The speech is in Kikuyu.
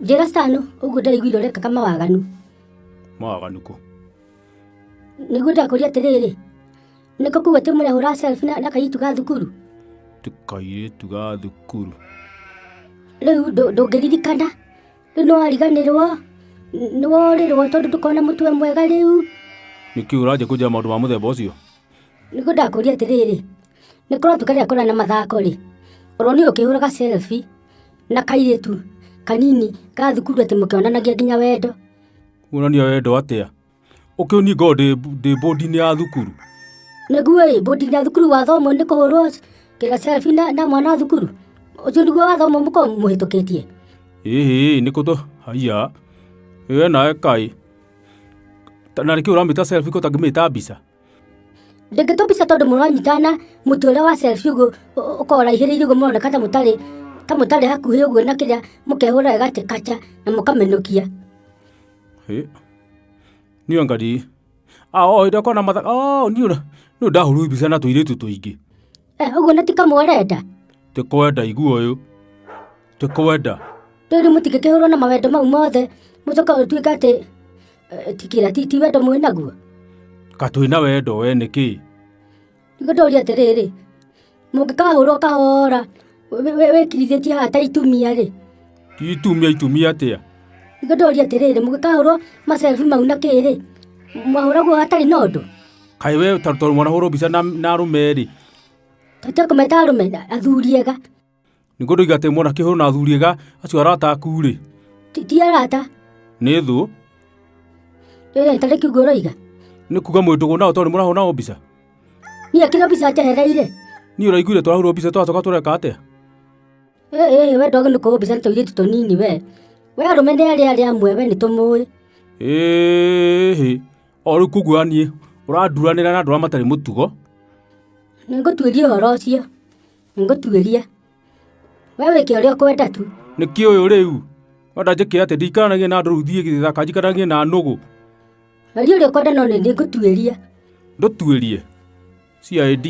Njĩra Stano, ũguo ndĩraiguire ũrekaga mawaganu. Mawaganu kũ? Nĩguo ndakũria atĩrĩrĩ, nĩkũ kũu atĩ mũrehũra selfie na kairĩtu ga thukuru? Ti kairĩtu ga thukuru. Rĩu ndũngĩririkana, rĩu nĩwariganĩrwo, nĩworĩrwo tondũ ndũkoragwo na mũtwe mwega rĩu. Nĩkĩ ũranjia kũnjĩra maũndũ ma mũthemba ũcio? Nĩguo ndakũria atĩrĩrĩ, nĩ kũratuĩka rĩrĩa kũrĩ na mathako rĩ, ũronire ũkĩhũraga selfie na kairĩtu kanini ka thukuru atĩ mũkĩonanagia nginya wendo. Kuonania wendo atĩa? Ũkĩũĩ niĩ ngoragwo ndĩ mbũndi-inĩ ya thukuru? Nĩguo ĩ, mbũndi-inĩ ya thukuru watho ũmwe nĩ kũhũrwo kĩra selfie na mwana wa thukuru? Ũcio nĩguo watho ũmwe mũkoragwo mũhĩtũkĩtie? Ĩhĩ nĩ kũ haiya, we nawe kaĩ, na nĩkĩ ũramĩta selfie ko ũtangĩmĩta mbica? Ndĩngĩtwo mbica tondũ mũranyitana mũtĩ ũrĩa wa selfie ũguo ũkoragwo ũraihĩrĩirie ũguo mũroneka ta mũtarĩ ta mũtarĩ hakuhĩ ũguo na kĩrĩa mũkehũra wega atĩ kacha na mũkamĩnũkia. Hĩ. Niĩ anga ndi ah oh hĩndĩ ĩrĩa ũkona matha oh niĩ ũrĩa niĩ ndahũrwo mbica na tũirĩtu tũingĩ. Eh, ũguo na ti kamwe ũrenda? Ti kwenda igua ũyũ. Ti kwenda. Rĩu mũtingĩkĩhũrwo na mawendo mau mothe mũcoke ũtuĩke atĩ eh, ti kĩra ti ti wendo mwĩ naguo. Ka twĩna wendo we nĩkĩ? Nĩguo ndoria atĩrĩrĩ, mũngĩkahũrwo kahora wĩkirithĩtie haha ta itumia rĩ. Ti itumia itumia atĩa? Nĩguo ndoria atĩrĩrĩ, mũngĩkahũrwo maselfie mau na kĩ rĩ, mwahũragwo hatarĩ na ũndũ? Kaĩ we tondũ mwanahũrwo mbica na arũme rĩ? Tũtige kũmeta arũme, athuri ega. Nĩguo ndoiga atĩ mwana kĩhũrwo na athuri ega acio arata aku rĩ. Ti arata. Nĩ thũ. Ĩĩ ta rĩngĩ ũguo ũroiga. Nĩ kuga mwĩ ndũgũ nao tondũ nĩ mũrahũra nao mbica? Niĩ akĩrĩ mbica njehereire. Niĩ ũraiguire tũrahũrwo mbica tũracoka tũreka atĩa? Ĩĩ we ndwagĩrĩirwo nĩ kũhũrwo mbica nĩ tũirĩtu tũnini we. We arũme nĩ arĩa arĩa amwe we nĩ tũmũĩ. Ĩhĩ o rĩu koguo niĩ ũranduranĩra na andũ arĩa matarĩ mũtugo. Nĩ ngũtuĩria ũhoro ũcio. Ngũtuĩria. We wĩke ũrĩa ũkwenda tu. Nĩkĩ ũyũ rĩu? Wenda njĩke atĩa? Ndikaranagie na andũ rĩu thiĩ gĩthaka njikaranagie na nũgũ. Aria ũrĩa ũkwenda no nĩ ngũtuĩria. Ndũtuĩrie? CID.